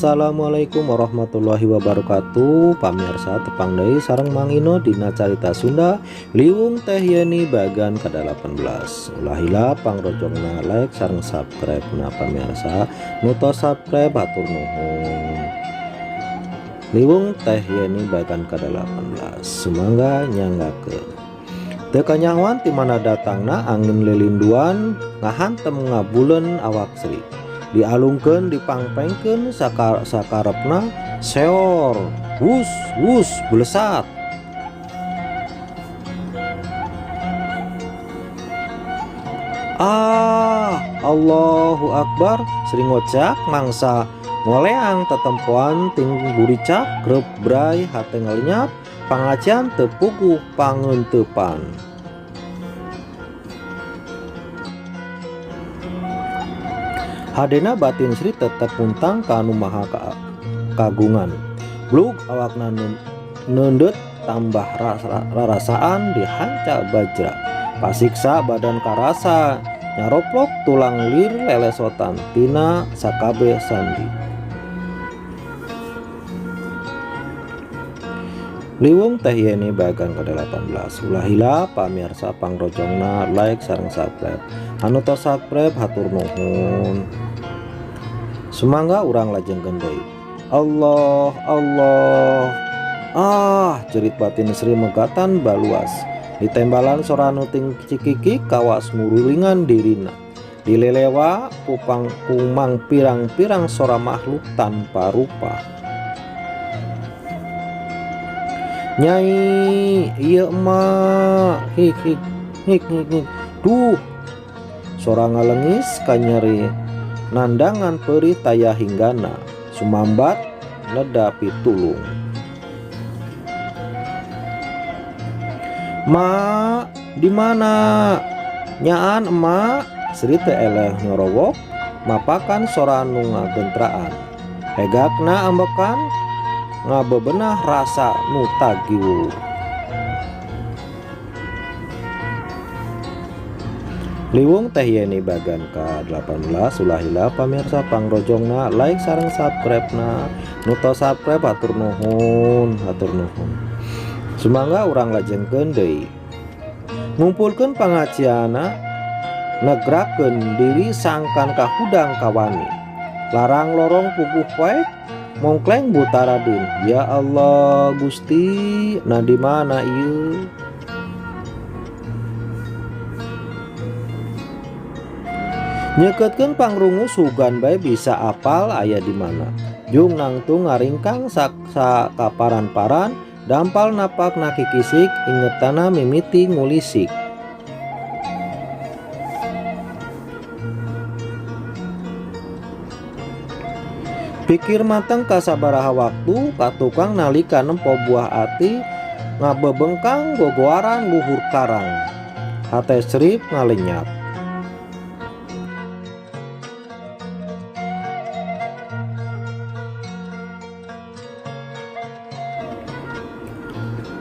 Assalamualaikum warahmatullahi wabarakatuh. Pamirsa, tepang deui sareng Mang Ino dina Carita Sunda Liwung Teh Yeni bagan ke-18. Ulah hilap pangrojongna, like sareng subscribe na. Pamirsa nu tos subscribe, hatur nuhun. Liwung Teh Yeni bagan ke-18, sumangga nyanggakeun. Teu kanyahoan ti mana datangna angin lilinduan ngahantem ngabulen awak Sri. Dialungkeun, dipangpengkeun sakarepna, seor, wus wus, belesat. Ah, Allahu Akbar, Sri ngocak mangsa ngoleang tetempoan ting buricak grep bray, hate ngalenyap, pangajian teu puguh pangeuntepan. Hadena batin Sri tetep muntang ka Nu Maha Kagungan. Blug awakna neundeut tambah rarasaan dihanca bajra. Pasiksa badan karasa nyaroplok, tulang lir lelesotan tina sakabeh sandi. Liwung Teh Yeni bagan ke-18. Ulah hilap pamirsa pangrojongna, like sareng subscribe. Anu tos subscribe, hatur nuhun. Sumangga urang lajengkeun deui. Allah, Allah, ah, jerit batin Sri megatan baluas. Ditembalan sora nu ting cikikik kawas ngurulingan dirina. Dilelewa kupang kumang pirang-pirang sora makhluk tanpa rupa. Nyai, ieu emak, hik hik hik hik hik. Duh, sora ngalengis kanyeri nandangan perih taya hinggana, sumambat neda pitulung. Ma, di mana? Nyaan emak, Sri teh eleh nyorowok mapakan sora nu ngagentraan. Hegakna ambekan ngabebenah rasa nu tagiwur. Liwung Teh Yeni bagan ke-18. Ulah hilap pamirsa pangrojongna, like sareng subscribe na. Nu tos subscribe, hatur nuhun, hatur nuhun. Sumangga urang lajengkeun deui. Ngumpulkeun pangajianna, negrakeun diri sangkan kahudang kawani. Larang lorong puguh poek mongkleng butaradin. Ya Allah Gusti, nah di mana ieu? Nyekeutkeun pangrungu sugan bae bisa apal aya di mana. Jung nangtung ngaringkang sakaparan-paran dampal napak nakikisik, ingetana mimiti ngulisik. Pikir mateng kasabaraha waktu ka tukang nalika nempo buah ati ngabebengkang gogoaran luhur karang. Hate Sri ngalenyap.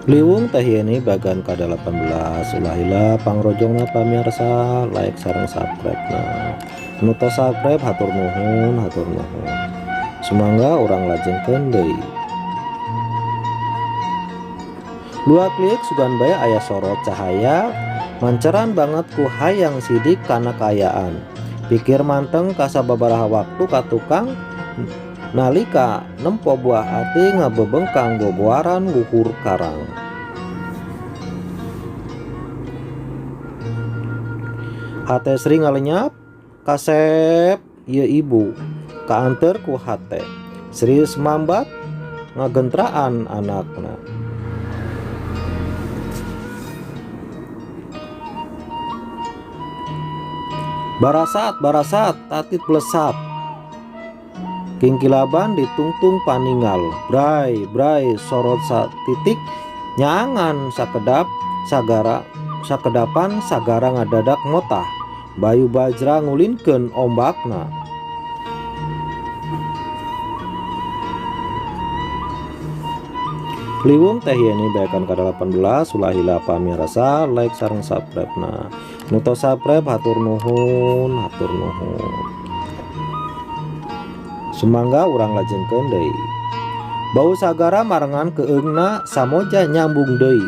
Liwung Teh Yeni bagan ke-18. Ulah hilap pangrojongna pamirsa, like sareng subscribe na. Nu tos subscribe, hatur nuhun, hatur nuhun. Sumangga urang lajengkeun deui. Dua klik sugan bae aya sorot cahaya manceran banget ku hayang sidik kana kaayaan. Pikir manteng kasababaraha waktu ka tukang nalika nempo buah ati ngabebengkang gogoaran luhur karang. Hate Sri ngalenyap, kasep ieu ibu kaanteur ku hate. Sri semambat ngagentraan anakna. Barasat, barasat, tatit blesat. Kingkilaban ditungtung paningal. Bray, bray, sorot satitik nyangan sakedap sagara sakedapan sagara ngadadak motah. Bayu bajra ngulinkeun ombakna. Liwung Teh Yeni bagan ke-18. Ulah hilap pamirsa, like sareng subscribe na. Nu tos subscribe, hatur nuhun, hatur nuhun. Sumangga urang lajengkeun deui. Bau sagara marengan keungna samoja nyambung deui.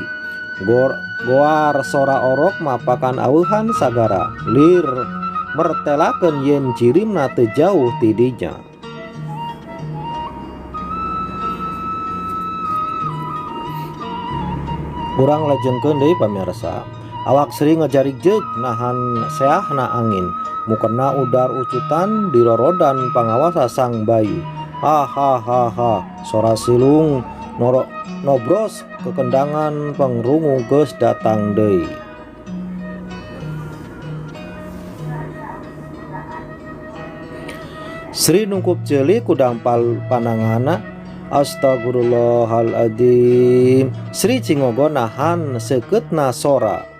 Goar sora orok mapakan aweuhan sagara. Lir mertelakeun yen jirimna teu jauh ti dinya. Urang lajengkeun deui pamirsa. Awak Sri ngajarik jeuk nahan seahna angin. Mukena udar ucutan dirorodan pangawasa Sang Bayu. Ha ha ha ha, sora silung nobros kekendangan pengrungu geus datang deui. Sri nungkup ceuli ku dampal panangana. Astagfirullahaladzim. Sri cingogo nahan seukeutna sora.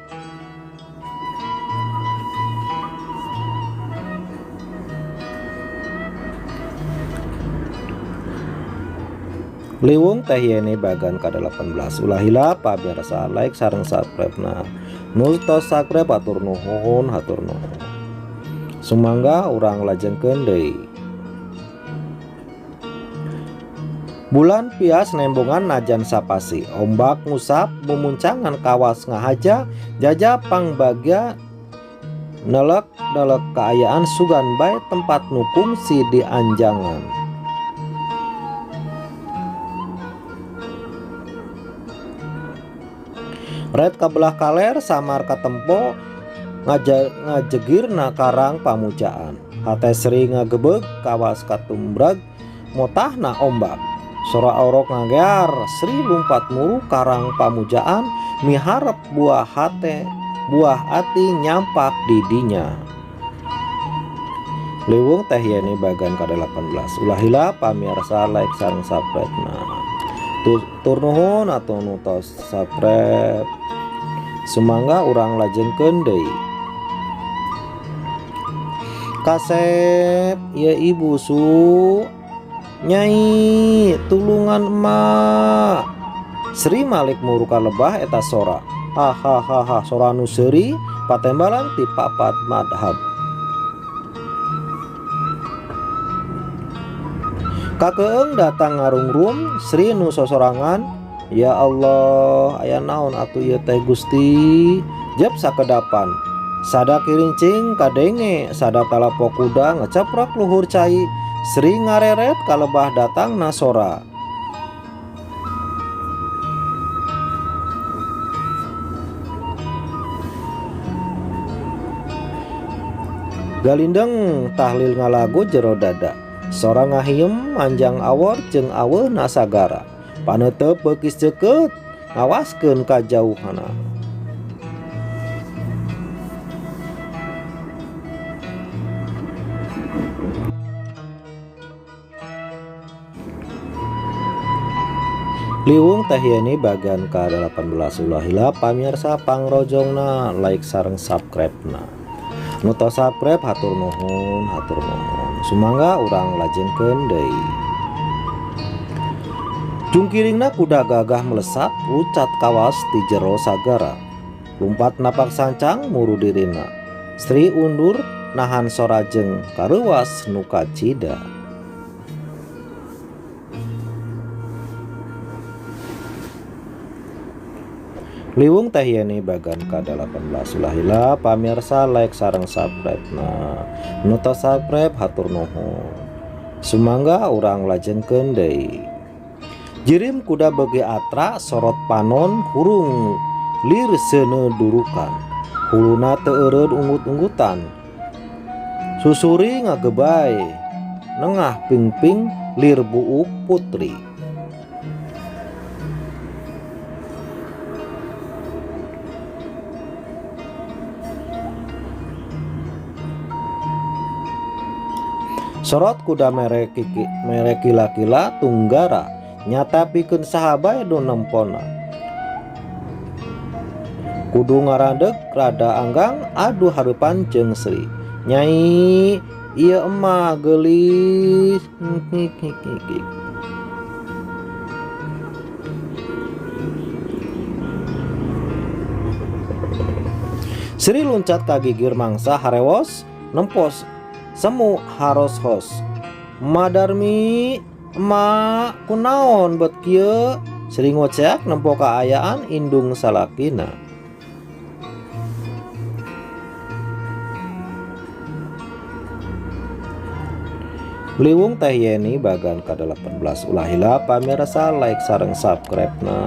Liwung Teh Yeni bagan ka-18. Ulah hilap pamirsa like sareng subscribe na. Nu tos subscribe hatur nuhun, hatur nuhun. Sumangga urang lajengkeun deui. Bulan pias nembongan najan sapasi, ombak ngusap mumuncangan kawas ngahaja, jaja pangbagya nelek-nelek kaayaan sugan bae tempat nu kungsi di anjangan. Red kabelah kaler samar katempo ngajegirna karang pamujaan. Hate Sri ngagebeg kawas katumbrag motahna ombak. Sora orok ngagear Sri lumpat muru karang pamujaan miharep buah hate buah ati nyampak didinya. Liwung Teh Yeni bagan ka-18. Ulah hilap pamirsa like sareng subscribe na. Tur nuhun atuh nu tos subscribe. Sumangga urang lajengkeun deui. Kasep ieu ibu su nyai tulungan emak. Sri Malik muru kalebah eta sora. Hahaha sora nu seuri patembalan ti papat madhab. Kakeung datang ngarungrum Sri nu sosorangan. Ya Allah, aya naon atuh ieu teh Gusti? Jep sakedapan. Sada kirincing kadenge, sada talapok kuda ngecaprak luhur cai. Sri ngareret kalebah datang nasora. Galindeng tahlil ngalagu jero dada. Sora ngahiem manjang awor jeung aweuhna sagara. Paneuteup beukis ceukeut ngawaskeun kajauhana. Liwung Teh Yeni bagian ka-18. Ulah hilap pamirsa pangrojongna like sareng subscribe na. Nu tos subscribe hatur nuhun, hatur nuhun. Sumangga urang lajengkeun deui. Jungkiringna kuda gagah melesat rucat kawas di jero sagara. Lumpat napak sancang muru dirina. Sri undur nahan sora jeung kareuwas nu kacida. Liwung Teh Yeni bagan ka-18. Ulah hilap pamirsa like sareng subscribe na. Nu tos subscribe hatur nuhun. Sumangga urang lajengkeun deui. Jirim kuda beuki atra sorot panon hurung lir seuneu durukan. Huluna teu eureun unggut-unggutan. Susuri ngagebay nengah pingping lir buuk putri. Sorot kuda mere kila-kila tunggara nyata pikeun saha bae nu nempona. Kudu ngaradeg rada anggang adu hareupan jeung Sri. Nyai ieu emah geulis. Sri luncat ka gigir mangsa harewos nempos semu haros-hos. Madarmi, emak, kunaon bet kieu? Sri ngoceak nempo kaayaan indung salakina. Liwung Teh Yeni bagan ka-18 ulah hilap pamirsa like sareng subscribe na.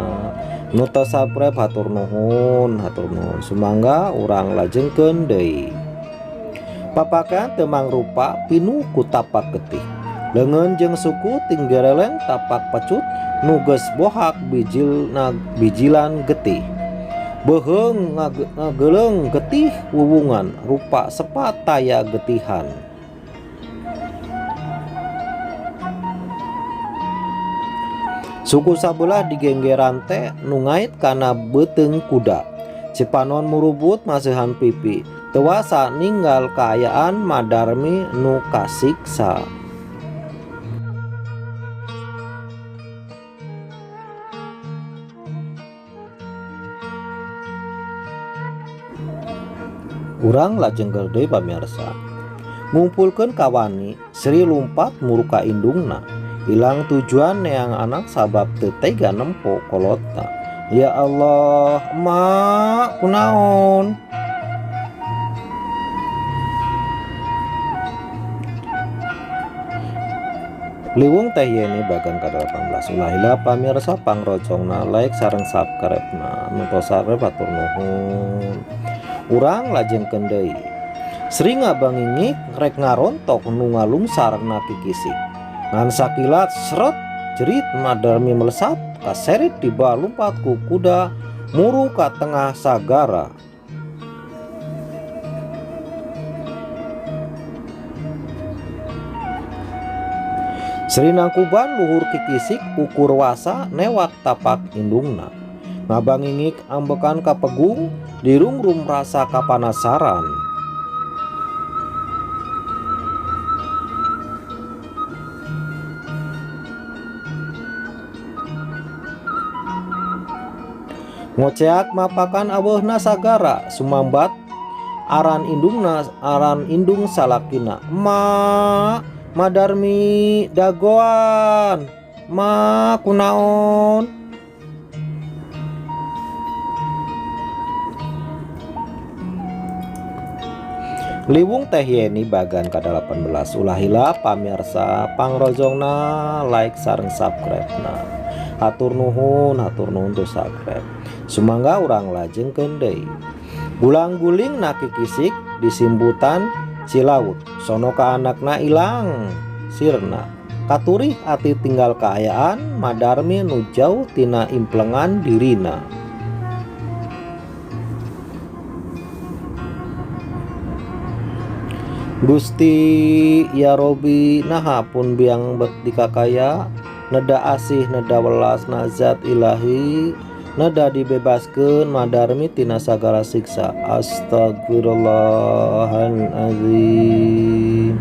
Nu tos subscribe hatur nuhun, hatur nuhun. Sumangga urang lajengkeun deui. Papakean teu mangrupa pinuh ku tapak getih. Leungeun jeung suku tinggereleng tapak pecut nu geus bohak bijilna bijilan getih. Beuheung ngageleung getih wuwungan rupa sepat taya getihan. Suku sabelah digenggeran teh nu ngait kana beuteung kuda. Cipanon murubut maseuhan pipi. Teu wasa ninggal kaayaan Madarmi nu kasiksa. Urang lajeng deui pamirsa. Ngumpulkeun kawani, Sri lumpat muru ka indungna. Ilang tujuan neang anak sabab teu tega nempo kolotna. Ya Allah, emak, kunaon? Liwung Teh Yeni bagan ka-18 ulah hilap pamirsa pangrojongna like sareng subscribe na. Nu tos subscribe hatur nuhun. Urang lajengkeun deui. Sri ngabangingik rek ngarontok nu ngalungsarna kikisik. Ngan sakilat seret jerit Madarmi melesat kaserit tiba lumpat ku kuda muru ka tengah sagara. Sri nangkuban luhur kikisik ukur wasa newak tapak indungna. Ngabangingik ambekan kapegung dirungrum rasa kapanasaran. Ngoceak mapakan aweuhna sagara sumambat aran indungna aran indung salakina. Emak, Madarmi dagoan. Ma kunaon? Liwung Teh Yeni bagan ka-18 ulah hilap pamirsa pangrojongna like sareng subscribe na. Hatur nuhun, hatur nuhun tuh subscribe. Sumangga urang lajengkeun deui. Gulang-guling na kikisik disimbutan Cilaut. Sono ka anakna ilang sirna. Katurih ati tinggal kaayaan Madarmi nu jauh tina implengan dirina. Gusti ya Robi naha pun biang bet dikakaya neda asih neda welas nazat ilahi neda dibebaskeun Madarmi tina sagala siksa. Astagfirullahalazim.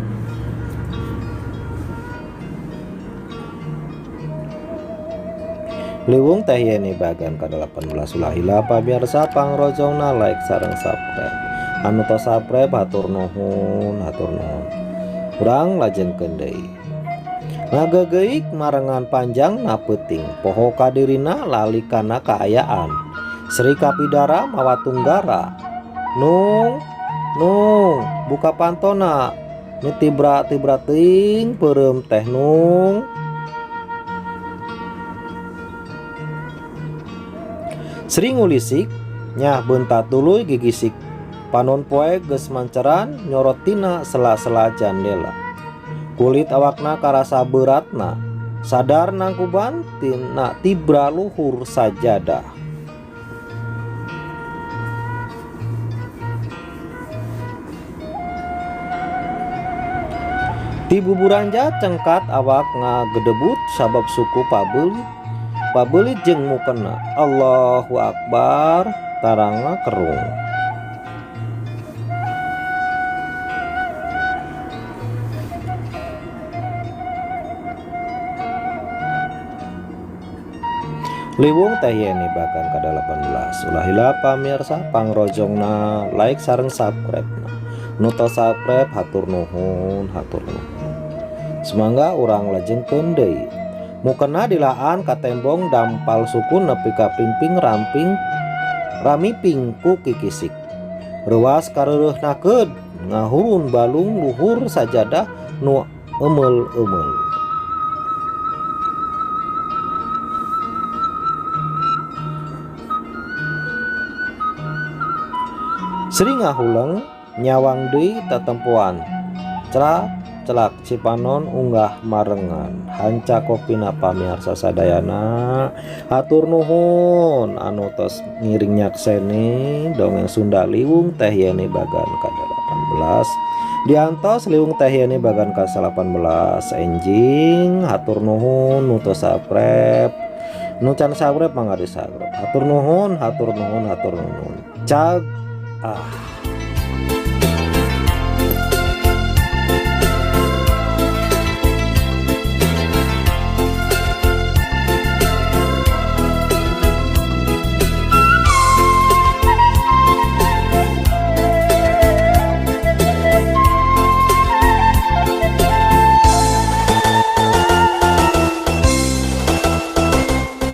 Liwung Teh Yeni bagan ka-18 ulah hilap pamirsa pangrojongna like sareng subscribe. Anu tos subscribe hatur nuhun, hatur nuhun. Urang lajengkeun deui. Ngagegeik marengan panjang na peuting poho kadirina lali kana kaayaan. Sri Kapidara mawa tunggara. Nung nung buka pantona nu tibra-tibra teuing peureum teh nung. Sri ngulisik nyah beuntat tuluy gigisik. Panon poe geus manceran nyorotina sela-sela jandela. Kulit awakna karasa beratna, sadar nangkuban tina tibra luhur sajadah. Ti buburanja cengkat awak ngagedebut sabab suku pabeulit. Pabeulit jeung mukena. Allahu Akbar tarangna kerung. Liwung Teh Yeni bagan ka-18 ulah hilap pamirsa pangrojongna like sareng subscribe na. Nu tos subscribe hatur nuhun, hatur nuhun. Semangga urang lajengkeun deui. Mukena dilaan katembong dampal suku nepi ka pingping ramping ramiping ku kikisik. Reuwas kareureun nakeud ngahurun balung luhur sajadah nu emeul-emeul. Sri ngahuleng nyawang deui tetempoan. Celak celak Cipanon unggah marengan. Hanca kopina pamiarsa sadayana. Hatur nuhun anu tos ngiring nyakseni dongeng Sunda Liwung Teh Yeni bagan ka-18. Diantos Liwung Teh Yeni bagan ka-18 enjing. Hatur nuhun nu tos subscribe. Nu can subscribe mangga di subscribe. Hatur nuhun, hatur nuhun, hatur nuhun. Cag ah.